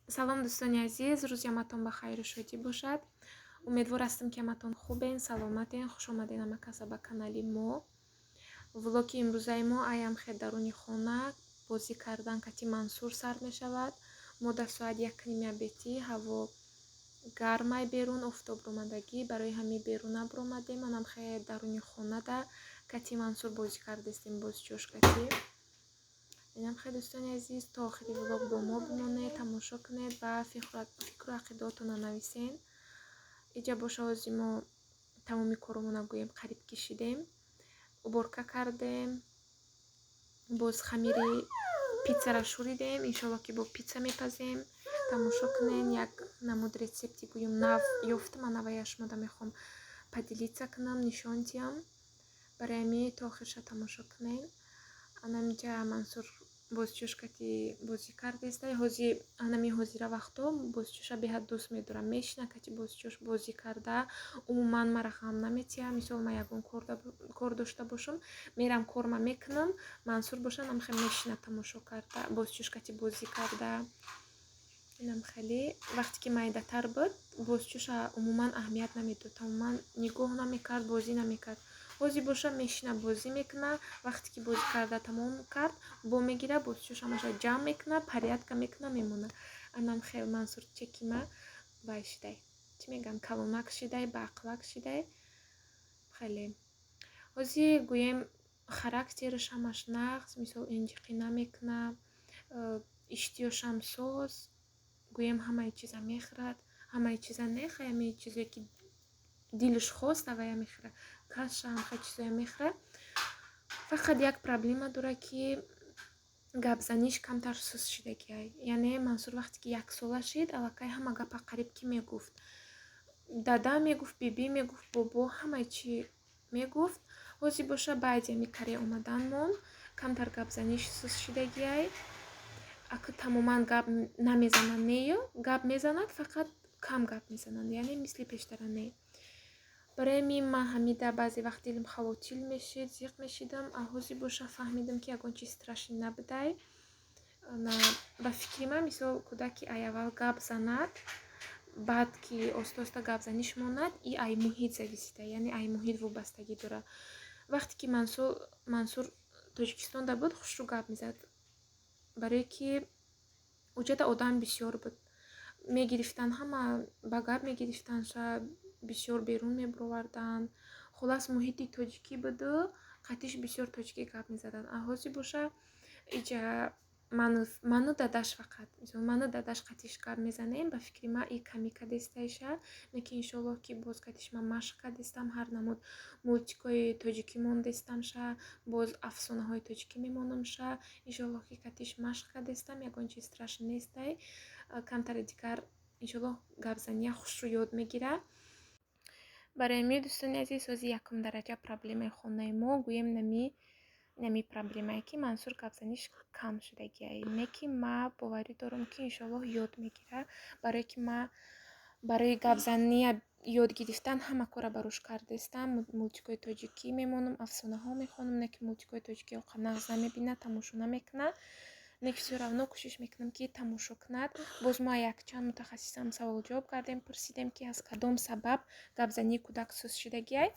Салом, дӯстони азиз, рӯзи ҳаматон ба хайру шодӣ бошад. Умедвор ҳастам, ки ҳаматон хубен, саломатен. Хуш омаден ҳама каса ба канали мо. Влоги имрӯзаи мо аям хел даруни хона бозӣ кардан кати Мансур сар мешавад. Мо дар соат 1:30 обедӣ, ҳаво гармай, берун офтоб ромадагӣ, барои ҳамин берун набуромадем. Манам хел даруни хонада кати Мансур бозӣ кардастем, бозичош кати. Инам хел, дӯстони азиз, то охири влог бо мо бимонед, тамошо кунед ва фикру ақидаотонро нависен. Иҷа боша, ҳози мо тамоми коромона гӯем қариб кишидем, уборка кардем, боз хамири питсара шӯридем. Иншоалло, ки бо питса мепазем. Тамошо кунен, як намуд рецепти гӯем нав ёфтам, ман навая шумода мехоҳам поделиться кунам, нишон диҳам. Барои ҳамин то охирша тамошо кунен. Анамиҷа Мансур бозичошкати бозӣ кардеста. Ҳози анами ҳозира вақто бозичоша беҳад дӯст медорам, мешина кати бозичош бозӣ карда, умуман мара ғам наметиҳад. Мисол, ман ягон кор дошта бошам, мерам, корма мекунам, Мансур боша, намхел мешина тамошо карда, бозичошкати бозӣ карда. Инам хеле вақте ки майдатар буд, бозичоша умуман аҳамият намедод, тамоман нигоҳ намекард, бозӣ намекард. Ҳозир боша, мешина, бозӣ мекуна. Вақте ки бозӣ карда тамом кард, бо мегира, бозичош ҳамаша ҷамъ мекуна, порядка мекуна, мемона. Анам хел Мансурчекима вай шидай, чӣ мегӯям, калонак шидай, баақлак шидай хеле. Ҳозир гӯем, характераш ҳамаш нағз, мисол, инҷиқӣ намекуна, иштиёшам соз, гӯем, ҳамаи чиза мехӯрад. Ҳамаи чиза не, ҳамаи чизе ки дилаш хост, авая мехӯрад, каша, ҳамхел чизоя мехӯрад. Фақат як проблема дорад, ки гапзаниш камтар суст шидагиай. Яъне Мансур вақте ки 1 сола шид, аллакай ҳама гапа қариб ки мегуфт: дада мегуфт, бибӣ мегуфт, бобо, ҳамаи чӣ мегуфт. Ҳозир боша, баъди ами Корея омаданмон камтар гапзаниш суст шидагиай. Ака тамоман гап намезанад нею, гап мезанад, фақат кам гап мезанад, яъне мисли пештара не. Барои ҳамин ман ҳамида баъзе вақт дилам хавотил мешид, зиқ мешидам. А ҳозир боша, фаҳмидам, ки ягон чиз страшный набудай. Ба фикри ман, мисол, кӯдаки ай аввал гап занад, баъд ки оста оста гапзаниш монад, и ай муҳит зависит а, яъне ай муҳит вобастагӣ дорад. Вақте ки Мансур Тоҷикистонда буд, хушрӯ гап мезад, барое ки уҷада одам бисёр буд, мегирифтанд, ҳама ба гап мегирифтанд, бисёр берун мебуроварданд. Хуллас, муҳити тоҷикӣ буду, қатиш бисёр тоҷикӣ гап мезаданд. А ҳозир боша, иҷа ману дадаш, фақат ману дадаш қатиш гап мезанем. Ба фикри ман, и камӣ кадестаиша, не ки иншоаллоҳ, ки боз қатиш ман машқ кардестам, ҳар намуд мультикҳои тоҷикӣ мондестамша, боз афсонаҳои тоҷикӣ мемонамша. Иншоаллоҳ, ки қатиш машқ кардестам, ягон чиз страшный нестай. Камтари дигар, иншоаллоҳ, гапзания хушрӯ ёд мегирад. Барои ҳамин, дӯстони азиз, ҳозир якум дараҷа проблемаи хонаи мо, гӯем, нами проблемае, ки Мансур гапзаниш кам шудагиай. Не ки ма боварӣ дорам, ки иншоаллоҳ ёд мегирад, барое ки ма барои гапзания ёд гирифтан ҳама корро барош кардестам. Мультикҳои тоҷикӣ мемонам, афсонаҳо мехонам. Не ки мультикҳои тоҷикӣ оқа нағз намебинад, тамошо намекунад, не ки всё равно кӯшиш мекунам, ки тамошо кунад. Боз мо якчанд мутахассисам саволу ҷавоб кардем, пурсидем, ки аз кадом сабаб гапзании кӯдак суст шудагиай,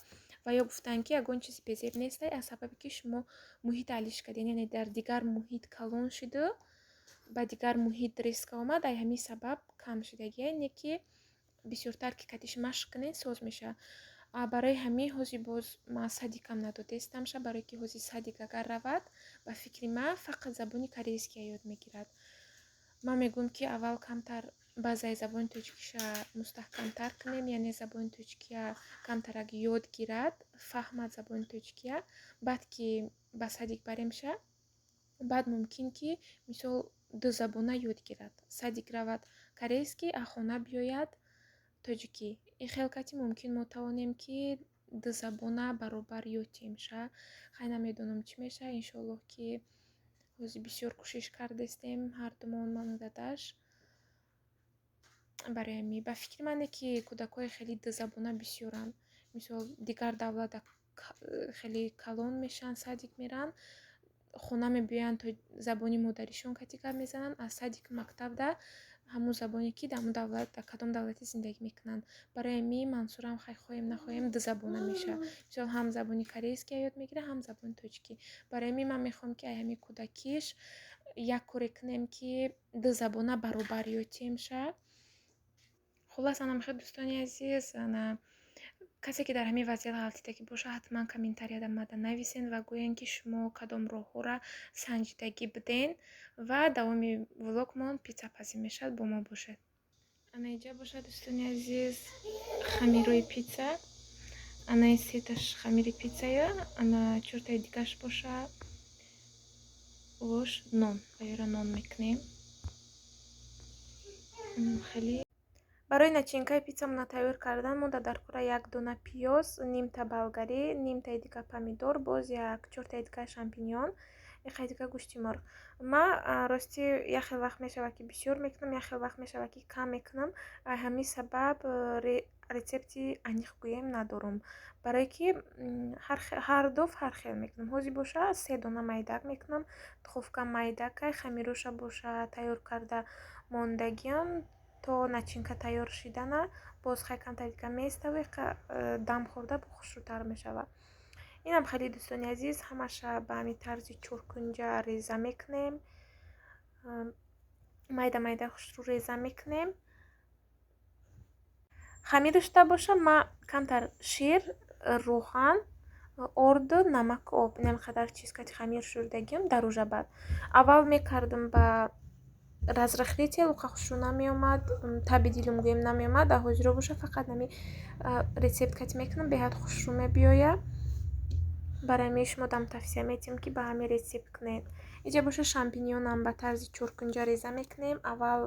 ва ё гуфтанд, ки ягон чизи безеб нестай, аз сабабе ки шумо муҳит алиш кардед, яъне дар дигар муҳит калон шуду, ба дигар муҳит резко омад, ай ҳамин сабаб кам шудагиай. Не ки бисёртар ки катиш машқ кунед, соз мешавад. Барои ҳамин ҳозир боз ман садикам надодестамша, барое ки ҳозир садик агар равад, ба фикри ман, фақат забони корейския ёд мегирад. Ман мегӯям, ки аввал камтар базаи забони тоҷикиша мустаҳкамтар кунем, яъне забони тоҷикия камтарак ёд гирад, фаҳмад забони тоҷикия, баъд ки ба садик баремша, баъд мумкин ки, мисол, дузабона ёд гирад: садик равад корейский, а хона биёяд тоҷикӣ. Ин хел кати мумкин мо тавонем, ки дузабона баробар ёд диҳемша. Хай, намедонам, чӣ мешавад. Иншоаллоҳ, ки ҳозир бисёр кӯшиш кардестем ҳардумон, ману дадаш. Барои ҳамин, ба фикри мане, ки кӯдакҳои хеле дузабона бисёранд. Мисол, дигар давлата хеле калон мешаванд, садик мераванд, хона мебиёянд, забони модаришон кати гап мезананд, аз садик, мактабда ҳамун забоне ки дар давлат, дар кадом давлате зиндагӣ мекунанд. Барои ҳамин Мансурам хай хоҳем нахоҳем дузабона мешавад. Мисол ҳам забони корейския ёд мегирад, ҳам забони тоҷикӣ. Барои ҳамин ман мехоҳам, ки ай ҳамин кӯдакиш як коре кунем, ки дузабона баробар ёдтиҳем ша. Хуллас, ана мехоҳед, дӯстони азиз, ана касе ки дар ҳамин вазъият ғалтидагӣ бошад, ҳатман комментарияда мада нависен ва гӯен, ки шумо кадом роҳҳоро санҷидагӣ биден ва давоми влогмон питсапазӣ мешавад, бо мо бошед. Ана инҷа бошад, дӯстони азиз, хамирҳои питса. Ана ин сеташ хамири питсая, ана чортаи дигаш боша вош нон, ва ёра нон мекунем. Хеле барои начинкаи питсамона тайёр кардан мо дар кора як дона пиёз, нимта болгарӣ, нимтаи дига помидор, боз як чортаи дига шампиньон, яхе дига гӯшти мурғ. Ма ростӣ як хел вақт мешавад, ки бисёр мекунам, як хел вақт мешавад, ки кам мекунам. Ай ҳамин сабаб рецепти аниқ гӯем надорам, барое ки ҳар дуф ҳар хел мекунам. Ҳозир боша се дона майдак мекунам, духовка майдакай, хамироша боша тайёр карда мондагиам то начинка тайёр шидана, боз хай камтар дига меиставӣ, дам хӯрда хушрӯтар мешавад. Инам хеле, дӯстони азиз, ҳамаша ба ҳамин тарзи чоркунҷа реза мекунем, майда майда хушрӯ реза мекунем. Хамир дошта боша, ма камтар шир, рӯған, орду, намаку об, инам қадар чиз кати хамир шурдагиам даружа. Баъд аввал мекардам ба разрыхлитель, уқа хушрӯ намеомад, таби дилум гӯем намеомад. А ҳозиро боша фақат нами рецепт кати мекунам, беҳад хушрӯ мебиёяд. Барои ҳамин шумо дам тавсия метиҳем, ки ба ҳамин рецепт кунед. Инҷа боша шампиньонам ба тарзи чоркунҷа реза мекунем. Аввал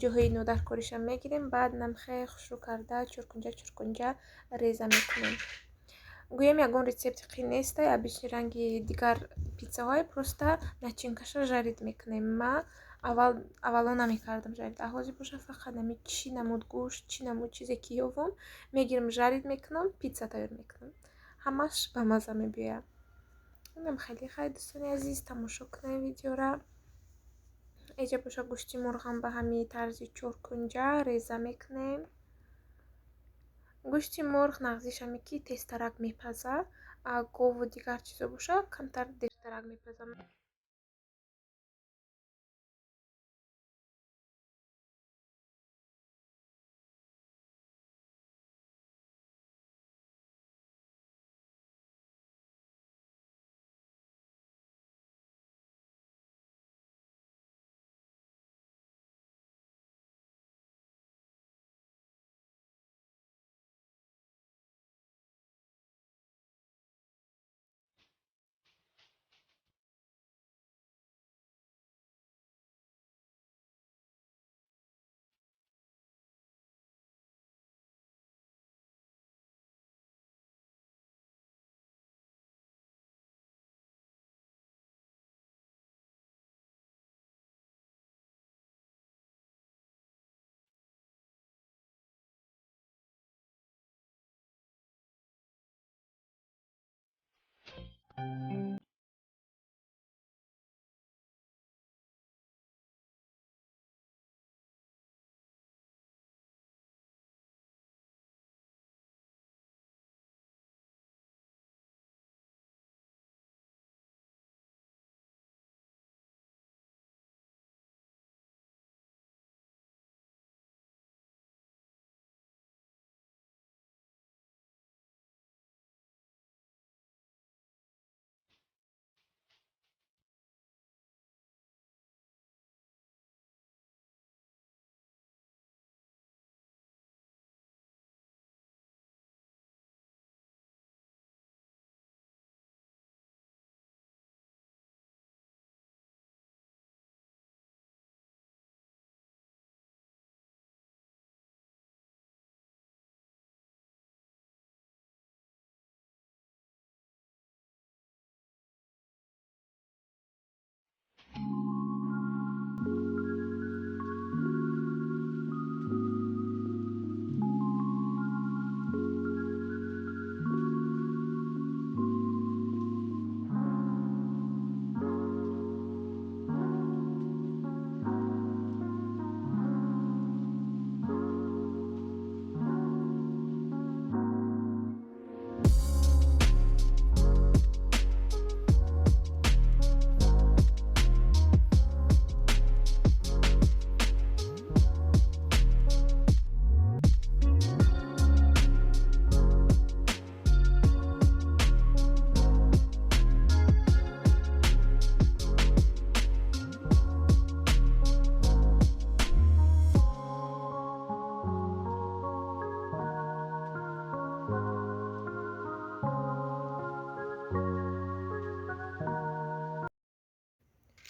ҷоҳои нодаркориша мегирем, баъд намхе хушрӯ карда чоркунҷа чоркунҷа реза мекунем. Гӯем ягон рецепти қин нестай, обычный ранги дигар питсаҳое, просто начинкаша жарить мекунем. Ма аввал аввало намекардам жарить, а ҳозир боша фақат нами чӣ намуд гӯшт, чӣ намуд чизе ки ёвам, мегирам, жарить мекунам, питса тайёр мекунам. Ҳамаш ба мазза мебиёяд. Инам хеле хай, дӯстони азиз, тамошо кунем видеора. Эҷа боша гӯшти мурғам ба ҳамин тарзи чоркунҷа реза мекунем. Гӯшти мурғ нағзиш ҳаме ки тезтарак мепаза, а гову дигар чизо боша камтар дертарак мепаза.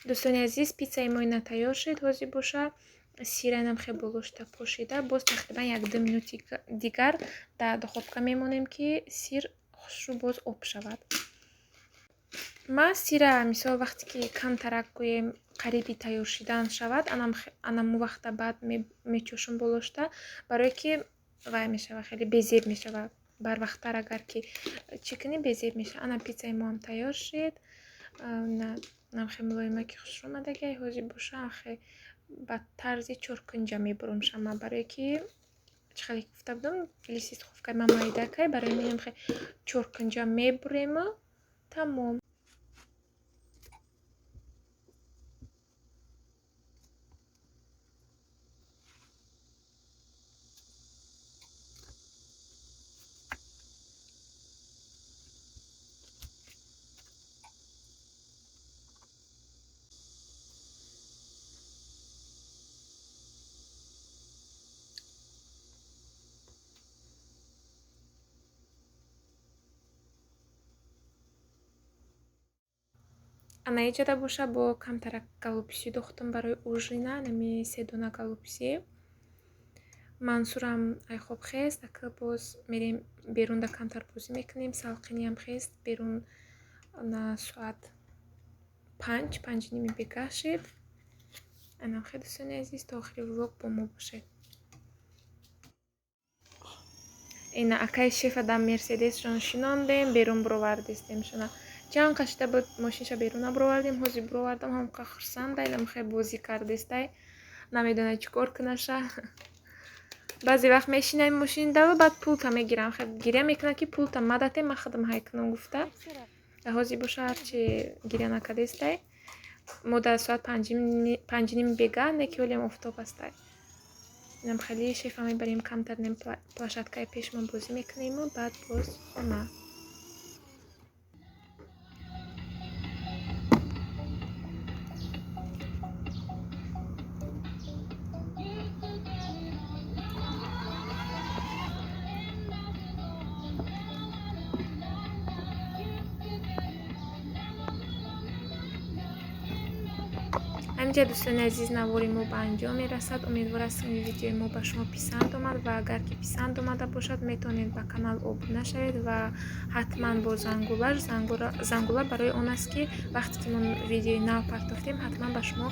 Дӯстони азиз, питсаи мо ина тайёр шуд. Ҳозир боша сираинам хеле болошта пошида, боз тақрибан 1-2 минути дигар дар духовка мемонем, ки сир хушрӯ боз об шавад. Ман сира мисол вақте ки камтарак гӯем қариби тайёр шидан шавад, анаму вақта баъд мечошам болошта, барое ки вай мешавад, хеле безеб мешавад. Барвақттар агар ки чӣ кунӣ, безеб мешавад. Ана питсаи мо ҳам тайёр шуд. Нам хеле мулоимаки хушрӯ омадагиай. Ҳозир боша хе ба тарзи чоркунҷа мебурам шама, барое ки чӣ хеле гуфта будам, листи духовкаи ман майдакай, барои ҳамин хе чоркунҷа мебурему тамом. Ана иҷода боша бо камтарак голубцы духтам барои ужина, нами се дона голубцы. Мансурам айхоб хест, ака боз мерем берун да камтар бозӣ мекунем. Салқиниам хест, берун на соат 5, 5:30 бегаҳ шид. Анам хе дӯстони азиз, то охири влог бо мо бошед. Ина акаи шефа дар мерседесшон шинондем, берун буровардистем шона. Чанд қашида буд мошинша берун набуровардем, ҳозир буровардам, ҳамқа хурсанда, инам хе бозӣ кардестай, намедонад чӣ кор кунаша. Баъзе вақт мешинаем мошиндава, баъд пулта мегирам, хе гиря мекунад ки пулта мадате, ман худам ҳай кунам гуфта. Ҳозир боша ҳарчи гиря накардестай. Мо дар соат 5:30 бегаҳ, не ки ҳолиам офтоб ҳастай. Инам хеле шефа мебарем, камтар нем площадкаи пешмон бозӣ мекунему, баъд боз хона. Ҳаминҷа дӯстони азиз, навори мо ба анҷом мерасад. Умедвор ҳастем, видеои мо ба шумо писанд омад ва агар ки писанд омада бошад, метавонед ба канал обуна шавед ва ҳатман бо зангулаш. Зангула барои он аст, ки вақте ки мо видеои нав партофтем, ҳатман ба шумо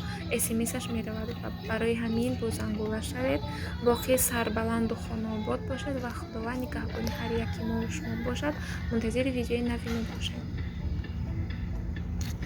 смсаш меравад ва барои ҳамин бо зангула шавед. Боқӣ сарбаланду хонаобод бошед ва Худованд нигаҳбони ҳар яки мо шумо бошад. Мунтазири видеои нави мо бошед.